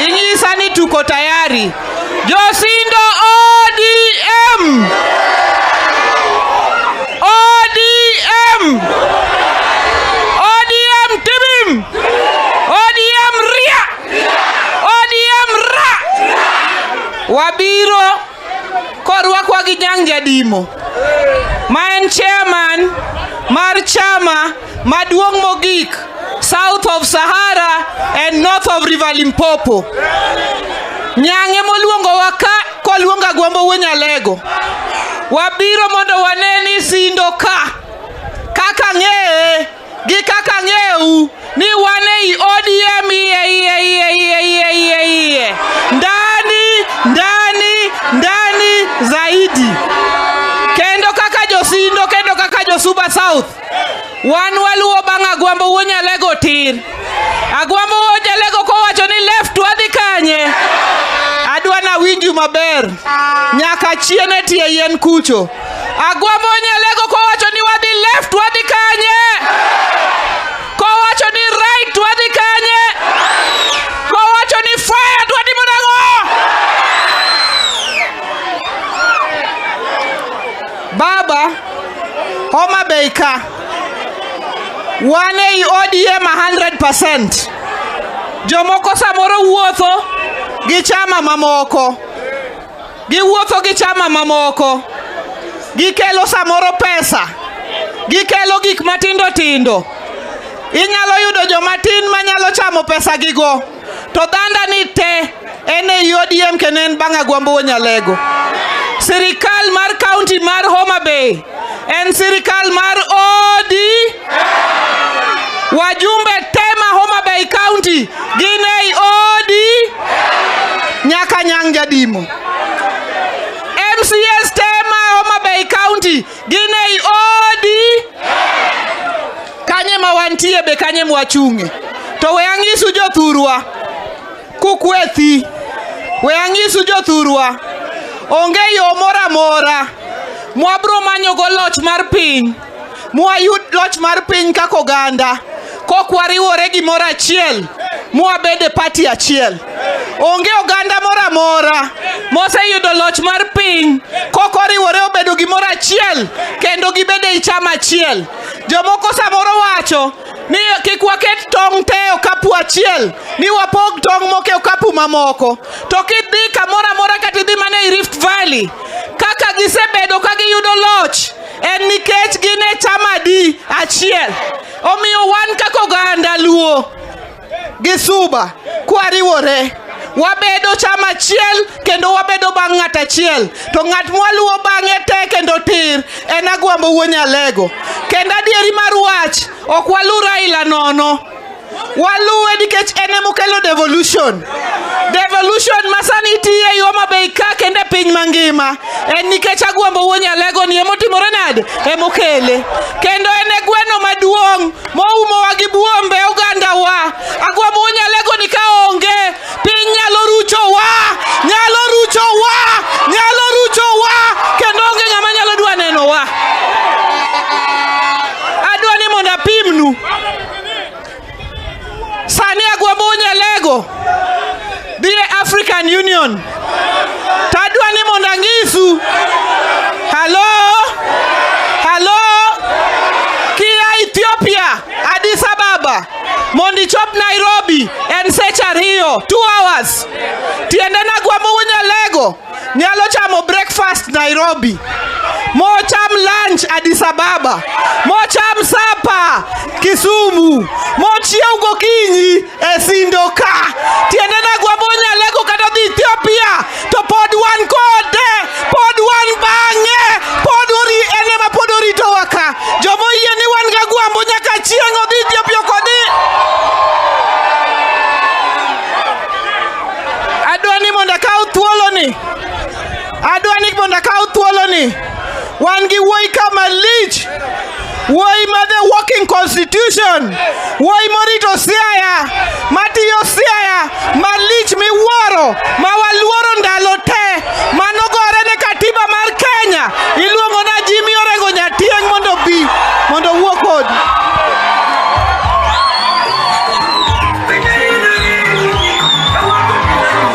Inyisa ni tuko tayari. Josindo, ODM! ODM! ODM tibim! ODM ria! ODM ra! Wabiro korwakwa gi Nyang' Jadimo, ma en chairman mar chama maduong' mogik south of Sahara and north of River Limpopo. Nyang' emoluongowa ka koluongo Agwambo wuo Nyalego. Wabiro mondo wane ni Sindo ka kaka ng'eye gi kaka ng'eu ni wan ei ODM iye iye iye iye iye iye iye ndani ndani ndani zaidi. Kendo kaka Josindo, kendo kaka Josuba South, wan waluwo bang' Agwambo wuo Nyalego tir. Agwambo wuo Nyalego kowacho ni left, wadhi kanye? Adwa nawinju maber nyaka chien e tie yien kucho. Agwambo Nyalego kowacho ni wadhi left, wadhi kanye? Kowacho ni right, wadhi kanye? Kowacho ni fire, twatimo nang'o? Baba, Homa Bay ka wan ei ODM 100%. Jomoko samoro wuotho gi chama mamoko, giwuotho gi chama mamoko, gikelo samoro pesa, gikelo gik matindo tindo. Inyalo yudo jomatin manyalo chamo pesa gigo, to dhanda ni te en ei ODM kendo en bang' Agwambo Nyalego. Sirikal mar kaunti mar Homa Bay en sirikal mar OD. Wajumbe te ma Homa Bay County gin ei OD nyaka Nyang' Jadimo. MCAs te ma Homa Bay County gin ei OD. Kanye ma wantie be kanye mwachung'e. To we ang'isu jothurwa kukwethi, we ang'isu jothurwa, onge yo moro amora mwabro manyogo loch mar piny mwayud loch mar piny kaka oganda kok wariwore gimoro achiel mwabede party achiel. Onge oganda moro amora moseyudo loch mar piny kok oriwore obedo gimoro achiel kendo gibedo ei chama achiel. Jomoko samoro wacho ni kik waket tong' te e okapu achiel, ni wapog tong' moko e okapu mamoko. To kidhi kamoro amora, kata idhi mana ei Rift Valley, kaka gisebedo ka giyudo loch en nikech gin e chama adi achiel. Omiyo wan kaka oganda Luo gi Suba kwariwore wabedo chama achiel kendo wabedo bang' ng'at achiel, to ng'at mwaluwo bang'e te kendo tir en Agwambo wuo Nyalego. Kendo adieri mar wach, ok walu Raila nono, waluwe nikech en emokelo devolution. Devolution ma sani tiyo ei Homa Bay ka kendo e piny mangima en nikech Agwambo wuo Nyalego ni emotimore nade, emokele. Kendo en e gweno maduong' moumowa gi buombe oganda wa. Agwambo wuo Nyalego ni ka onge, piny nyalo ruchowa, nyalo ruchowa, nyalo ruchowa, kendo onge ng'ama nyalo dwa nenowa. Adwa ni mondo apimnu sani Agwambo wuo Nyalego dhi e African Union, to adwa ni mondo ang'isu. Halo, halo, kia Ethiopia, Addis Ababa mondo ichop Nairobi en seche 2, 2 hours. Tiende na Agwambo wuo Nyalego nyalo chamo breakfast Nairobi, mocham lunch Addis Ababa, mocham supper Kisumu, mochiew gokinyi e Sindo ka. Tiende na Agwambo Nyalego kata dhi Ethiopia to pod wan kode, pod wan bang'e, pod ori en ema pod oritowa ka. Jomoyie ni wan ga Agwambo nyaka chieng' odhi Ethiopia ok odhi. Adwa ni mondo akaw thuoloni, adwa ni mondo akaw thuoloni. Wan gi wuoyi ka malich, wuoyi ma the walking constitution, wuoyi morito Siaya, matiyo Siaya malich miwuoro ma